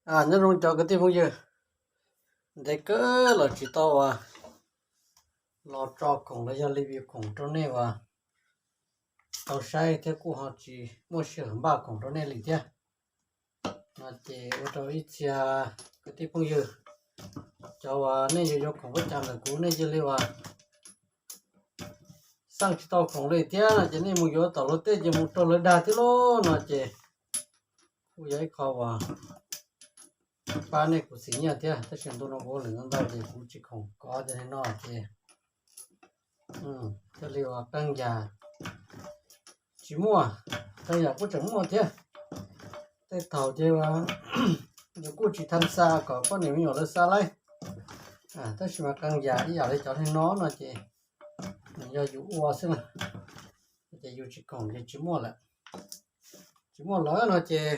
Nyob zoo cov kwv tij phooj ywg, ntev kawg los tsis tau uas los tso khoom los yog review khoom rau nej uas tau saib thiab kuj ho tsis muaj sij hawm npaj khoom rau nej li thiab. No ces ua rau ib txhia kwv tij phooj ywg, cov uas nej yuav yuav khoom ua cas ntawm kuv nej cia li uas xaj tsis tau khoom li thiab no ces nej mus yuav tom luag tej ces mus raug lawv dag thiab lauj no ces kuj yog ib qho uas pab nej kuv xis nyiaj thiab. Tab sis ntu no kuv lwm ntau ntau ces kuv tsis khoom kov cov no ces thiaj li uas qee yam tsis muaj, qee yam kuj tseem muaj thiab. Tej thaum ces yus kuj tsis tham xa kom poj niam me nyuam lawv xa laib. Tab sis mas qee yam ib yam li cov niag no no ces nws yog yus ua xwb na, ces yus tsis khoom ces tsis muaj lawm. Tsis muaj lawm no ces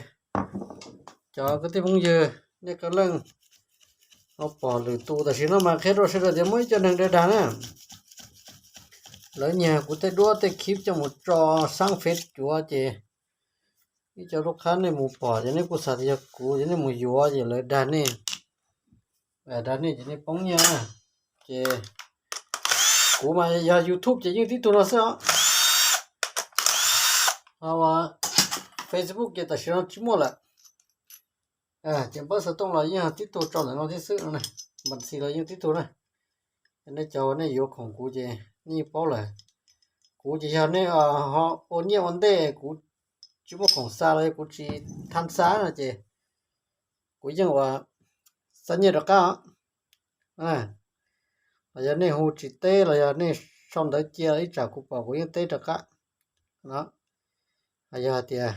cov kwv tij phooj ywg, nej qee leej ho pom lwm tus tam sim no mas qhia rau sawv daws tias muaj ib co neeg dag dag na. Lawv nyiag kuv tej duab tej clip coj mus tso sab Face cuav ces ib co lub qhab nej mus pom ces nej kuj xav tias yog kuv ces nej mus yuav ces lawv dag nej, dag nej ces nej poob nyiaj. Ces kuv mas yog YouTube ces yeej tib tug no xwb os. Ho Facebook ces tam sim no tsis muaj lawm. Ces npawb xov tooj los yeej tib tug tso ntawm no thiab xwb, npas xis los yeej tib tug na. Nej cov nej yuav khoom kuv ces nej yeej paub lawm. Kuv ces yog nej ho ua nyiaj ua ntej kuv tsis muaj khoom xa los yog kuv tsis tham xa no ces kuv yeej uas xa nyiaj rov qab. Los yog nej hu tsis teb los yog nej sau ntawv cia ib tsam kuv pom kuv yeej teb rov qab no. Yog hais tias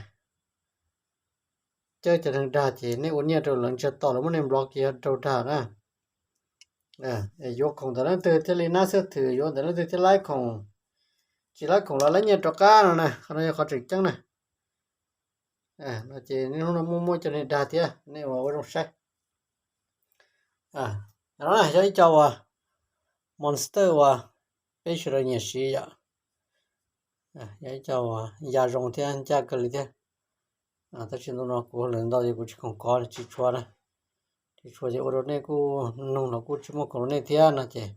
coj cov neeg dag ces nej ua nyiaj rau lawv ntsiag to lawv muab nej block ces yog raug dag na. Yuav khoom ntawm leej twg thiaj li nab xab thwm, yuav ntawm leej twg thiaj laib khoom, tsis laib khoom los laib nyiaj rov qab no na, qhov no yog qhov tseem ceeb na. No ces niaj hnub no muaj muaj cov neeg dag thiab nej ua ua zoo saib. No yog ib co uas monster uas peb sawv daws nyiam siv yom. Yog ib co uas ya zoo thiab ncaj kawg li thiab. Tab sis ntu no kuv lwm ntau ces kuv tsis khoom kov tsis tshua na. Tsis tshua ces ua rau nej kuj nug los kuj tsis muaj khoom rau nej thiab no ces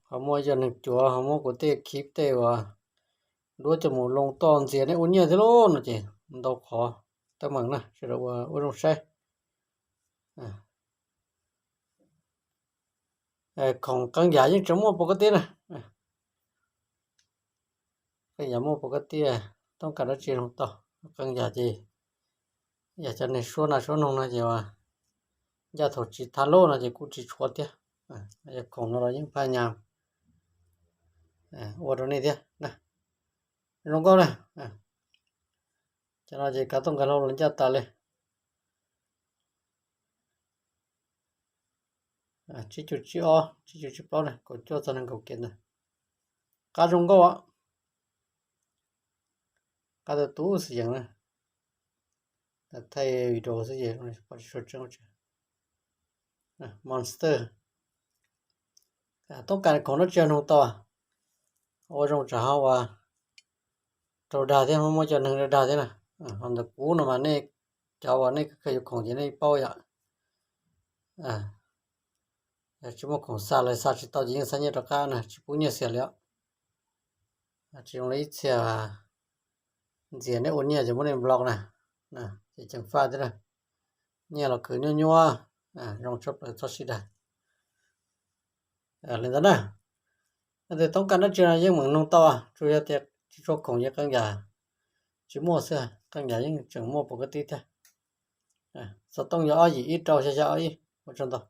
ho muaj ib co neeg cuav ho muab kuv tej clip tej uas duab coj mus loo toj ntxias nej ua nyiaj thiab lauj no ces ntau qhov teeb meem na sawv daws ua ua zoo saib. Khoom qee yam yeej tseem muaj pov kab tib na. Qee yam muaj pov kab tib, toob kas dab tsi los tau. Qee yam ces yam cov neeg suab nas suab noog no ces ncaj thaum tsis thab lub no ces kuj tsis tshuav thiab. Yog khoom no los yeej phaj nyas ua rau nej thiab na. Zoo nkauj na. Cov no ces kav toob kas hlau los ncaj tas li. Tsib cuv tsib ob, tsib cuv tsib plaub na, kaum cuaj txog nees nkaum kiv ntawd. Qab zoo nkauj, qab tus xwm yees na. Thaij video xwb ces pom tsis tshua tseeb. Monster, toob kas khoom dab tsi noog tau. Ua zoo tsam ho uas raug dag thiab muaj cov neeg dag dag thiab na. Ho ntawm kuv no mas nej cov uas nej kawg yuav khoom ces nej paub yom. Yog tsis muaj khoom xa los xa tsis tau ces yeej xa nyiaj rov qab na, tsis pub nyiaj xiam li os. Tsis zoo li ib txhia ntxias nej ua nyiaj ces muab nej block na, ces ceev faj thiab na. Nyiaj los khwv nyuaj nyuaj, zoo tshaj plaws txhob sib dag. Li ntawd na, leej twg toob kas dab tsi no yeej meem noog tau, tsuas yog tias tsis tshua khoom ces qee yam tsis muaj xwb, qee yam yeej tseem muaj pov kab tib thiab. Xov tooj yog ob yim ib rau xya xya ob ib, ua tsaug ntau.